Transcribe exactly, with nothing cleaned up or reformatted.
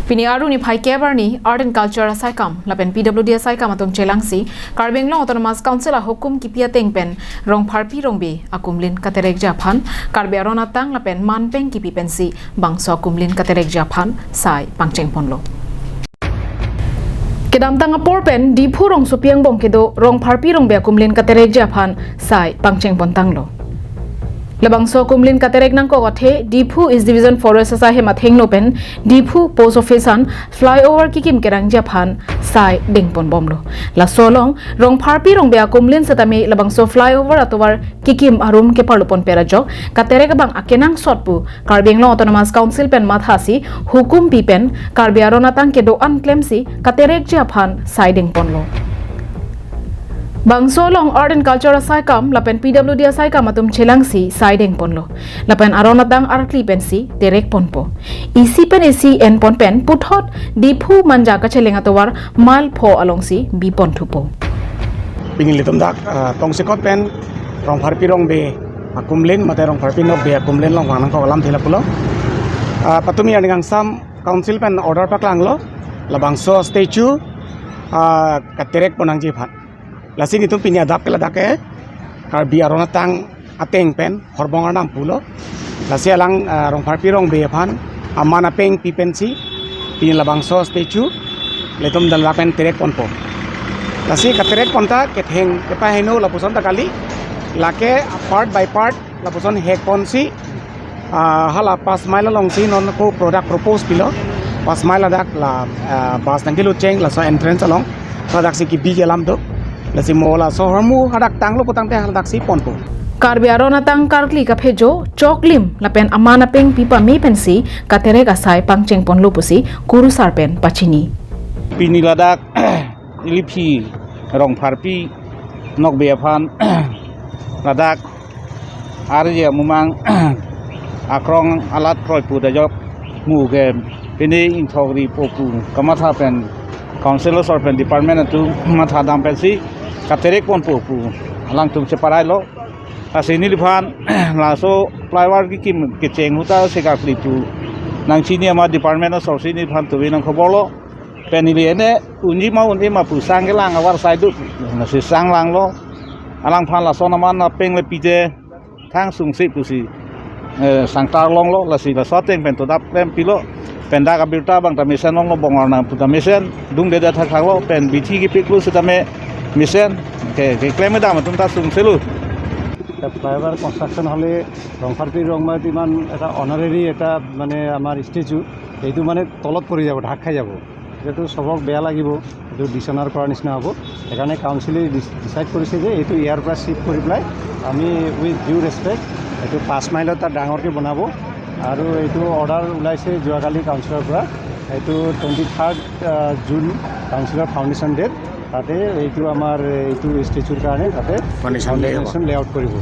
Pini arni phai kep arni Art and Culture asaikam lapen P W D asaikam atum chelangsi Karbi Anglong Autonomous Council ahukum kipi ateng pen Rongpharpi Rongbe akumlin katerekji aphan Karbi Aron Atang lapen manpeng kipi pensi bangso akumlin katerekji aphan sai pangchengponlo. Kedamtang apor pen Diphu rongsopi angbong kedo Rongpharpi Rongbe akumlin katerekji aphan sai pangchengpontanglo. Labangso akumlin katerek nangkok athe Diphu East Division Forest asai hem athengno pen Diphu Post Office an flyover kikim kerangji aphan sai dengponbomlo. Laso along Rongpharpi Rongbe akumlin setame labangso flyover atovar kikim arum keparlopon pera ajok katerek abang akenangsot pu Karbi Anglong Autonomous Council pen mathasi hukum pi pen Karbi Aron Atang kedo-an klemsi katerekji aphan sai dengponlo. Bangso along Art and Culture asaikam lapen P W D asaikam atum chelangsi sai dengponlo. Lapen Aron Atang arkli pensi terekponpo. Isi pen isi enpon pen puthot Diphu Manja kacheleng atovar mile pho alongsi biponthupo. Pini ilitum dak, ah, tongsekot pen Rongpharpi Rongbe akumlin mate Rongpharpi Rongbe akumlin along vang nangkok alamthe lapulo. Ah, patumi arni kangsam council pen order paklanglo, labangso statue, ah, katerekpon nangji aphan. Lasi nelitum pini adap ke ladak ke Karbi Aron Atang ateng pen Horbong Arnam pulo. Lasi alang, ah, Rongpharpi Rongbe aphan aman apeng pi pensi pini labangso statue ilitum dak lapen terekponpo. Lasi katerekpon ta ketheng kepaheno lapuson ta kali, lake part by part lapuson hekponsi, ah, hala pas mile alongsi non ko product propose pilo. Pas mile ladak la, ah, bus nangkelut cheng laso entrance along. Ladaksi kibi ke alam do. Lasi mo laso ahormu hadak tanglo putangte hadaksi ponpo. Karbi Aron Atang karkli kaphejo, choklim lapen aman apeng pi pame pensi katerek asai pangchengponlo pusi kurusar pen pachini. Pini ladak iliphi Rongpharpi Rongbe aphan ladak arje mumang akrong alat kroi pu dajok mu ke pini ingthok ripo pu kamatha pen council asor pen department atum matha dam pensi katerekponpo pu alangtum cheparailo. Lasi neliphan laso flyover kikim kecheng ahut ta sekarkli pu nangchini ama department asorsi neliphan tuvi nangkhoborlo. Pen ili ene unji ma un-e ma pu sang kelang avarsai do. Lasi sanglanglo. Alangphan lason aman apeng le pite thangsungsi pusi, eh, sangtar longlo, lasi laso ateng pen todap klem pilo. Pen dak abirta abang ta mesen longlo, Bongar na pu ta mesen dungdedet thakthaklong pen bithi kepiklo setame mesen ke, keklem kedam atum ta sungselo. এটা flyover construction হ'লে ৰংফাৰপি ৰংবাইত ইমান এটা অনাৰেৰী এটা মানে আমাৰ ষ্টেচু, এইটো মানে তলত পৰি যাব, ঢাক খাই যাব। এতিয়াতো চবক বেয়া লাগিব, এইটো ডিচঅনাৰ কৰাৰ নিচিনা হ'ব। সেইকাৰণে কাউন্সিলে ডিচ-, ডিচাইড কৰিছে যে এইটো ইয়াৰ পৰা শ্বিফ্ট কৰি পেলাই আমি উইথ ডিউ ৰেচপেক্ট এইটো পাঁচ মাইলত তাত ডাঙৰকৈ বনাব। আৰু এইটো অৰ্ডাৰ ওলাইছে যোৱাকালি কাউন্সিলৰ পৰা, এইটো টুৱেণ্টি থাৰ্ড জুন কাউন্সিলৰ ফাউণ্ডেশ্যন ডেট, তাতে এইটো আমাৰ এইটো ষ্টেচুৰ কাৰণে তাতে ফাউণ্ডেশ্যন লে হ'ব। ফাউণ্ডেশ্যন লেআউট কৰিব।